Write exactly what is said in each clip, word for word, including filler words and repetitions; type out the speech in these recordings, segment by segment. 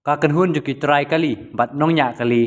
Ka kynhun jong ki trai kali bad nongñiah kali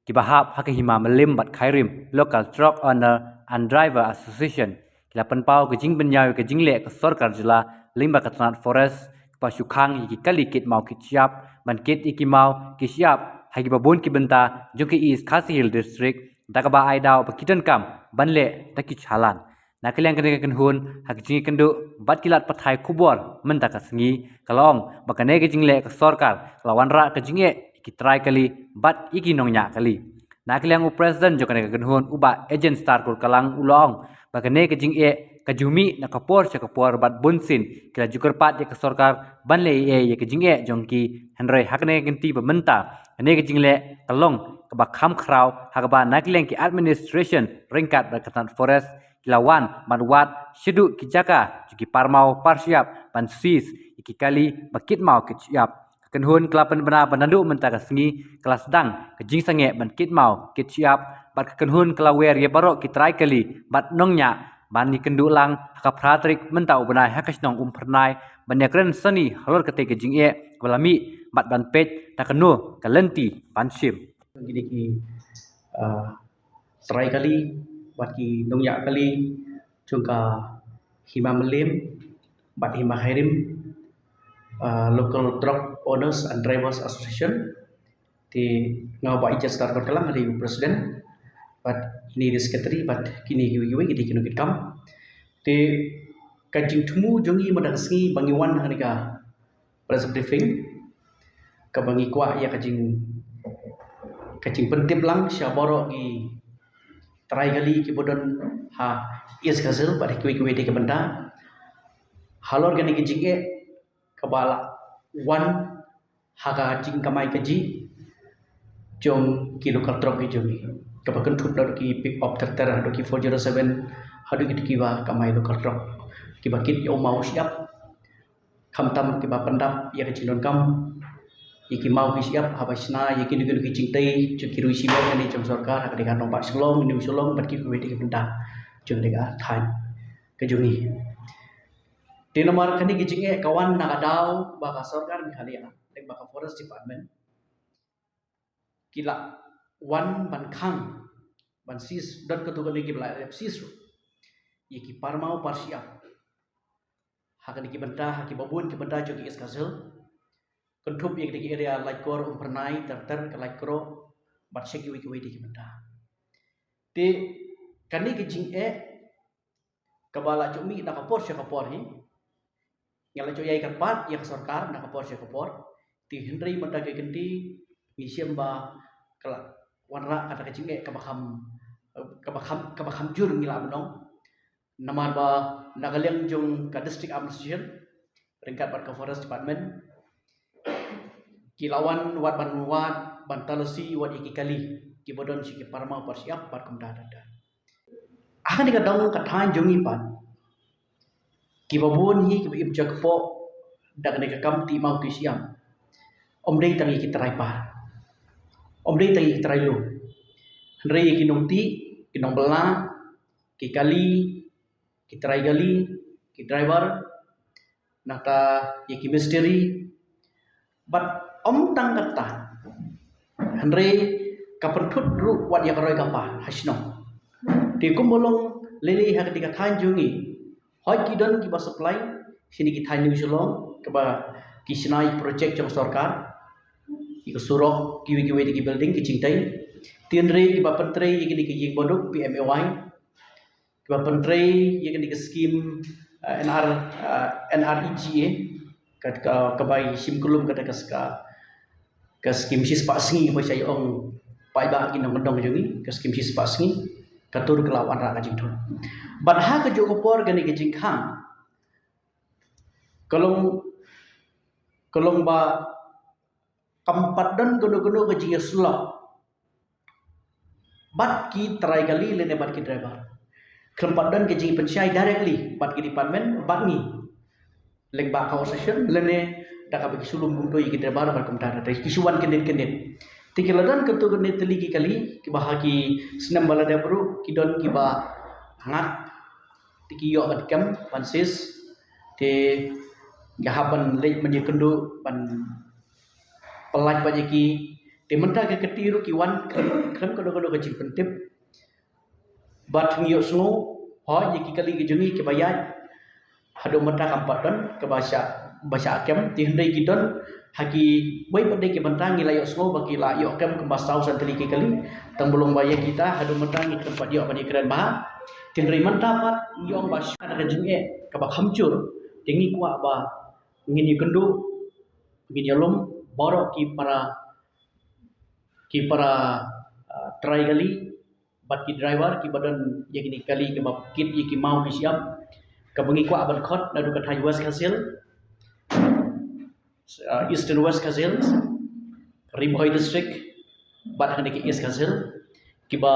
kiba hap ha ka Hima Mylliem bad Khyrim, Local Truck Owner and Driver Association, ki la pynpaw ka jingpynïaw ïa ka jingleh ka sorkar jylla lyngba ka tnat Forest, kaba shu khang ïa ki kali kit maw kit shyiap ban kit ïa ki maw ki shyiap ha kiba bun ki bynta jong ka East Khasi Hills District, da kaba ai daw ba ki donkam ban leh da ki challan. Na ka liang kane ka kynhun, ha ka jingïakynduh bad ki lad pathai khubor mynta ka sngi, ka la ong ba kane ka jingleh ka sorkar ka la wanrah ka jingeh ïa ki trai kali bad ïa ki nongñiah kali. Na ka liang u President jong kane ka kynhun, u Bah Agent Star Kurkalang, u la ong ba kane ka jingeh ka ju mih na ka por sha ka por bad bunsien ki la ju kyrpad ïa ka sorkar ban leh ei ei ïa ka jingeh jong ki, hynrei ha kane ka kynti ba mynta, kane ka jingleh ka long kaba kham khraw ha kaba na ka liang ki administration ryngkat bad ka tnat Forest ki la wan ban wad shaduh ki jaka jong ki parmaw parshyiap ban seize ïa ki kali ba kit maw kit shyiap. Ka kynhun ka la pynbna ba naduh mynta ka sngi ka la sdang ka jingsangeh ban kit maw kit shyiap, bad ka kynhun ka la wer ïa baroh ki trai kali bad nongñiah ban ïakynduh lang ha ka phra tarik mynta u bnai ha ka shnong Umphyrnai ban ïakren sani halor katei ka jingeh kaba la mih bad ban peit da kano ka lynti ban shim. Kine ki, ah, trai kali bad ki nongñiah kali jong ka Hima Mylliem bad Hima Khyrim, ah, Local Truck Owners and Drivers Association. Te nga Bah Agent Star Kurkalang nga dei u President, bad ine i dei Secretary, bad kine kiwei kiwei ki dei ki nongkitkam. Te ka jingthmu jong ngi mynta ka sngi ba ngi wan ha kane ka press briefing, kaba ngi kwah ïa ka jing, ka jingpyntip lang sha baroh ki trai kali kiba don ha East Khasi Hills bad ha kiwei kiwei de ki bynta halor kane ka jingeh kaba la wan ha ka jingkamai kajih jong ki local truck ki jong ngi, kaba kynthup naduh ki pick up ter ter haduh ki four zero seven haduh kito kiba kamai local truck kiba kit ïa u maw u shyiap, khamtam kiba pyndap ïa ka jingdonkam ïa ki maw ki shyiap haba shna ïa kino kino ki jingtei jong ki rui shimet ne jong sorkar, ha ka dei ka nongbah Shillong, New Shillong bad kiwei de ki bynta jong ka thaiñ ka jong ngi. Te namar kane ka jingeh ka wan na ka daw ba ka sorkar Meghalaya lyngba ka Forest Department ki la wan ban khang, ban seize, don katto katne kiba la rep seize ruh ïa ki parmaw parshyiap ha kine ki bynta, ha kiba bun ki bynta jong ki East Khasi Hills, kynthup ïa kine ki area Laitkor, Umphyrnai, ter ter, ka Laitkor bad sha kiwei kiwei de ki bynta. Te kane ka jingeh kaba la ju mih na ka por sha ka por hi, ngi la ju ïai kyrpad ïa ka sorkar na ka por sha ka por. Te hynrei mynta ka kynti ngi shem ba ka la wanrah kata ka jingeh kaba kham, kaba kham, kaba kham jur ngi lah ban ong. Namar ba na ka liang jong ka District Administration ryngkat bad ka Forest Department ki la wan wat ban wad ban talasi wat ïa ki kali kiba don sha ki parmaw parshyiap bad kumta ter ter. Ha kane ka dong ka thaiñ jong ngi pat, kiba bun hi kiba im jakpoh da kane ka kam tih maw tih shyiap, ym dei tang ïa ki trai par, ym dei tang ïa ki trai lum, hynrei ïa ki nongtih, ki nongbylla, ki kali, ki trai kali, ki driver, nangta ïa ki mistri, bad ym tang kata, hynrei ka pynthut ruh wat ïa ka roi ka par ha shnong. Te kumba long lei lei ha kane ka thaiñ jong ngi, hooid ki don kiba supply shane ki thaiñ New Shillong, kaba ki shna ïa ki project jong sorkar, ïa ka surok, kiwei kiwei de ki building, ki jingtei. Te hynrei kiba pyntrei ïa kine ki ïing baduk, P M A Y, kiba pyntrei ïa kane ka skim, eh, N R, eh, N R E G A, ka, ka, kaba shim kyllum kata ka, ka, ka skim shispah sngi, ba shai ong paidbah ki nongkyndong jong ngi, ka skim shispah sngi, ka tur ka la wanrah ka jingthut. Bad ha kajuh ka por kane ka jingkhang ka long, ka long ba kam pat don kano kano ka jingïasyllok bad ki trai kali lane bad ki driver. Kam pat don ka jingpynshai directly bad ki department bad ngi lyngba ka association lane da kaba ki shu lum kumto ïa ki driver bad kumta da ki shu wan kyndit kyndit. Te ki la don katto katne tylli ki kali kiba ha ki snem ba la dep ruh ki don kiba ngat, te ki ïoh ban kem ban seize. Te nga hap ban leit ban ïakynduh ban pyllait pat ïa ki. Te mynta ka kti ruh ki wan khlem, khlem kano kano ka jingpyntip. Bad ngi ïohsngew, hooid, ïa ki kali ki jong ngi kiba ïaid haduh mynta kam pat don kaba shah, ba shah kem. Te hynrei ki don ha kiwei pat de ki bynta ngi la ïohsngew ba ki la ïoh kem kumba saw san tylli ki kali. Tang ba long ba ïa kita haduh mynta ngi khlem pat ïoh ban ïakren bha. Te hynrei mynta pat ngi ong ba shah ka jingeh kaba kham jur. Te ngi kwah ba ngin ïakynduh, ngin ïalum baroh ki para, ki para, ah, trai kali bad ki driver kiba don ïa kine ki kali kiba kit ïa ki maw ki shyiap, kaba ngi kwah ban khot naduh ka thaiñ West Khasi Hills, ah, Eastern West Khasi Hills, Ri Bhoi District, bad hangne ka East Khasi Hills, kiba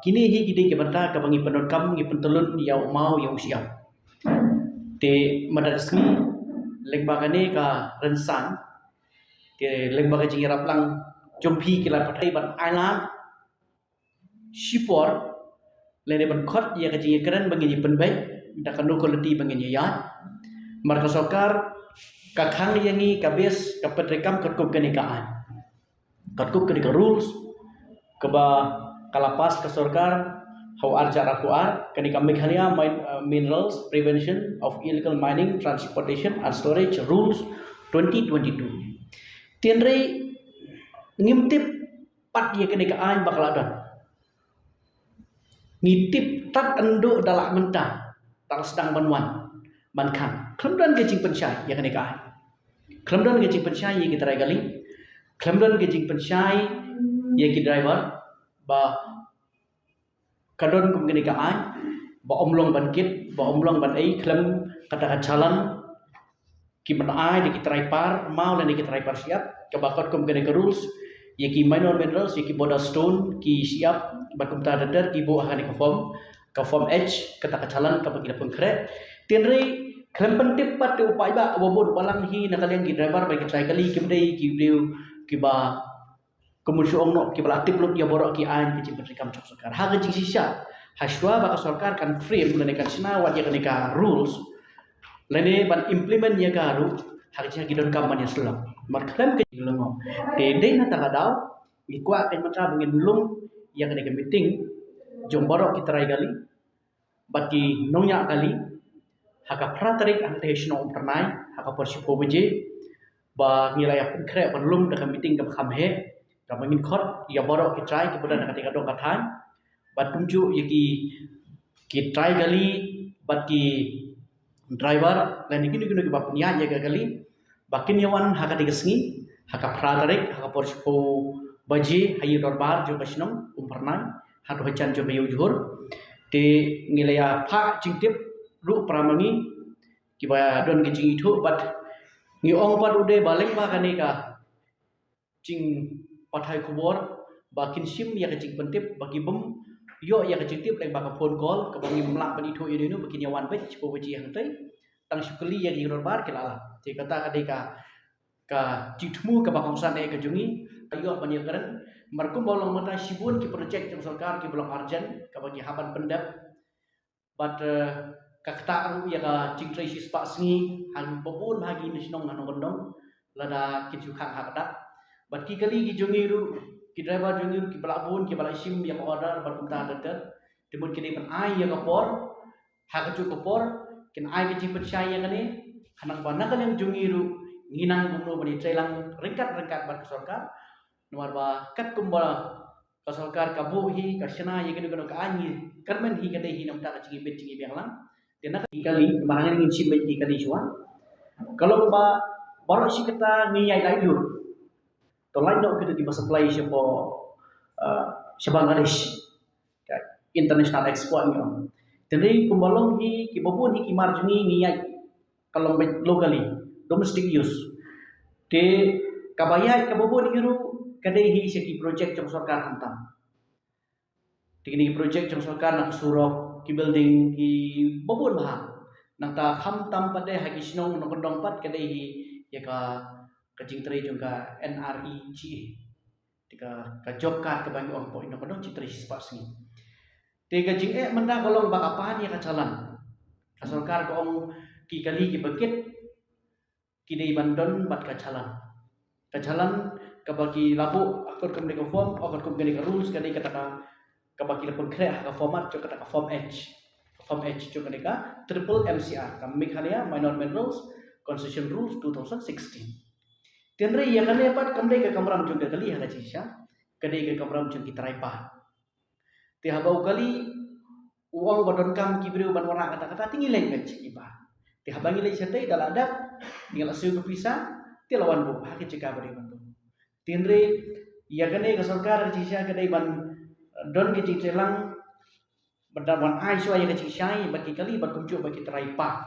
kine hi ki dei ki bynta kaba ngi pyndonkam, ngi pyntyllun ïa u maw ïa u shyiap. Te mynta ka sngi lyngba kane ka rynsan, te lyngba ka jingïarap lang jong phi ki la pynthei ban ailad shipor lane ban khot ïa ka jingïakren ba ngin ïa pynbeit da kano ka lynti ba ngin ïa ïaid. Namar ka sorkar ka khang ïa ngi ka base, ka pyntreikam katkum kane ka aiñ, katkum kane ka rules kaba ka la pass ka sorkar ha u ar hajar arphew ar, kane ka Meghalaya Min-, uh, Minerals Prevention of Illegal Mining, Transportation and Storage Rules twenty twenty-two. Te hynrei ngim tip pat ïa kane ka aiñ ba ka la don. Ngi tip tad haduh da la mynta, da la sdang ban wan ban khang. Khlem don ka jingpynshai ïa kane ka aiñ. Khlem don ka jingpynshai ïa ki trai kali. Khlem don ka jingpynshai ïa ki driver ba ka don kum kane ka aiñ ba ym long ban kit, ba ym long ban ei khlem kata ka challan kiban ai da ki trai par maw lane ki trai par shyiap, kaba katkum kane ka rules ïa ki minor minerals, ïa ki border stone, ki shyiap bad kumta ter ter ki buh ha kane ka form, ka form H, kata ka challan kaba ki la pynkhreh. Te hynrei khlem pyntip pat te u paidbah uba bun uba lang hi na ka liang ki driver bad ki trai kali kim dei ki briew kiba, kumba shu ong noh, kiba la tip lut ïa baroh ki aiñ ki jingpyntreikam jong sorkar. Ha ka jingshisha, ha shuwa ba ka sorkar kan frame lane kan shna wat ïa kane ka rules lane ban implement ïa ka ruh, ha ka jingshisha ki donkam ban ïasyllok. Namar khlem ka jinglyngngoh. Te dei na kata ka daw ngi kwah ka mynta ba ngin lum ïa kane ka meeting jong baroh ki trai kali bad ki nongñiah kali ha ka phra tarik hangtei ha shnong Umphyrnai ha ka por shiphew baje, ba ngi la ïa pynkhreh ban lum da ka meeting kaba kham heh kaba ngin khot ïa baroh ki trai kiba don ha katei ka dong ka thaiñ. Bad kumjuh ïa ki, ki trai kali bad ki driver lane kino kino kiba pynïaid ïa ka kali ba kin ïa wan ha katei ka sngi, ha ka phra tarik ha ka por shiphew baje ha ïing dorbar jong ka shnong Umphyrnai, haduh hajan jong ka ïew jhur. Te ngi la ïa phah jingtip ruh para ma ngi kiba don ka jingithuh bad ngi ong pat u dei ba lyngba kane ka jingpathai khubor ba kin shim ïa ka jingpyntip, ba ki bym ïoh ïa ka jingtip lyngba ka phone call kaba ngim lah ban ithuh ïa uno uno, ba kin ïa wan beit shiphew baje hangtei. Tang shu kylli ïa ka ïing dorbar ki la lah. Te kata ka dei ka, ka jingthmu kaba kongsan eh ka jong ngi, ka ïoh ban ïakren. Namar kumba long mynta shibun ki project jong sorkar kiba long urgent kaba ngi hap ban pyndep. Bad, eh, ka ktah ruh ïa ka jingtrei shispah sngi ha kiba bun ha ki shnong ha nongkyndong lada kin shu khang ha ka dak. Bad ki kali ki jong ngi ruh, ki driver jong ngi ruh kiba la bun, kiba la shim ïa ka order bad kumta ter ter. Te mut ki dei ban ai ïa ka por, ha kajuh ka por kin ai ka jingpynshai ïa kane. Khnang ba na ka liang jong ngi ruh ngi nang kumno ban ïatrei lang ryngkat ryngkat bad ka sorkar. Namar ba katkum ba ka sorkar ka buh hi, ka shna ïa kino kino ka aiñ, ngi kyrmen hi ka dei hi na ka bynta ka jingibit jingibiang lang. Te na ka kali, ba hangne ngin shim beit ki kali shuwa. Ka long ba baroh shi katta ngi ïaid laitluid. To lait noh kito kiba supply sha, uh, sha Bangladesh. Ka international export ngi ong. Te dei kumba long hi, kiba bun hi ki mar jong ngi ngi ïaid ka long beit locally, domestic use. Te kaba ïaid kaba bun hi ruh ka dei hi sha ki project jong sorkar khamtam. Te kine ki project jong sorkar na ka surok, ki building, kiba bun bha. Nangta khamtam pat de ha ki shnong nongkyndong pat ka dei hi ïa ka, ka jingtrei jong ka N R E G A. Te ka, ka job card kaba ngi ong hapoh nongkyndong, jingtrei shispah sngi. Te ka jingeh mynta ka long ba ka pan ïa ka challan. Ka sorkar ka ong ki kali kiba kit ki dei ban don bad ka challan. Ka challan kaba ki la buh ha katkum kane ka form, ha katkum kane ka rules, ka dei kata ka, kaba ki la pynkhreh ha ka format jong kata ka form H. Form H jong kane ka triple M C R, ka Meghalaya Minor Minerals Concession Rules two thousand sixteen. Tynrai ïa kane pat kam dei ka kamram jong ka kali ha ka jingshisha, ka dei ka kamram jong ki trai paid. Te haba u kali u ong ba donkam ki briew ban wanrah kata kata, te ngi leit ban check i ba. Te haba ngi leit shatei, da la dep, ngi la siew ka pisa, te la wan buh ha ka jaka ba dei ban buh. Tynrai ïa kane ka sorkar ka jingshisha ka dei ban, eh, don ka jingtreilang, ban da ban ai shuwa ïa ka jingshai bad ki kali bad kumjuh bad ki trai paid.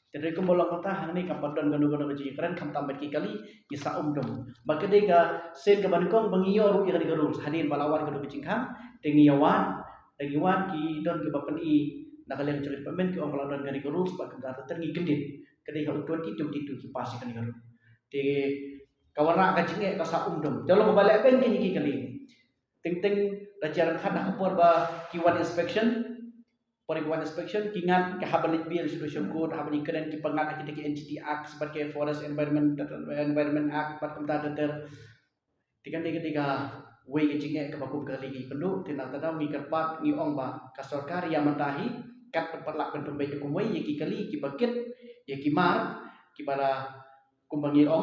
Te dei kumba long kata, hangne kam pat don kano kano ka jingkren khamtam bad ki kali, ngi sah um dum. Ba ka dei ka sien kaba nyngkong ba ngi ïoh ruh ïa kane ka rules. Hadien ba la wan kano ka jingkhang, te ngi ïa wad, te ngi wad, ki don kiba pyni na ka liang jong ka department, ki ong ba la don kane ka rules, bad kumta te ngi kyndit. Ka dei ha u twenty twenty-two ki pass ïa kane ka rules. Te ka wanrah ka jingeh ka sah um dum. Te long kaba leh beiñ kine ki kali. Teng teng da jia ryngkat ha ka por ba ki wan inspection, por ki wan inspection, ki ngat, ki hap ban leit bill sha u Division Court, hap ban ïakren, ki pyngngad ha kita ki N G T Act bad ki Forest Environment, Environment Act bad kumta ter ter. Te kane ka dei kawei ka jingeh kaba kum ka kali ka ïakynduh. Te na kata ka daw ngi kyrpad, ngi ong ba ka sorkar ïa mynta hi kat pat lah ban pynbeit kumwei ïa ki kali kiba kit, ïa ki mar, kiba la, kumba ngi ong,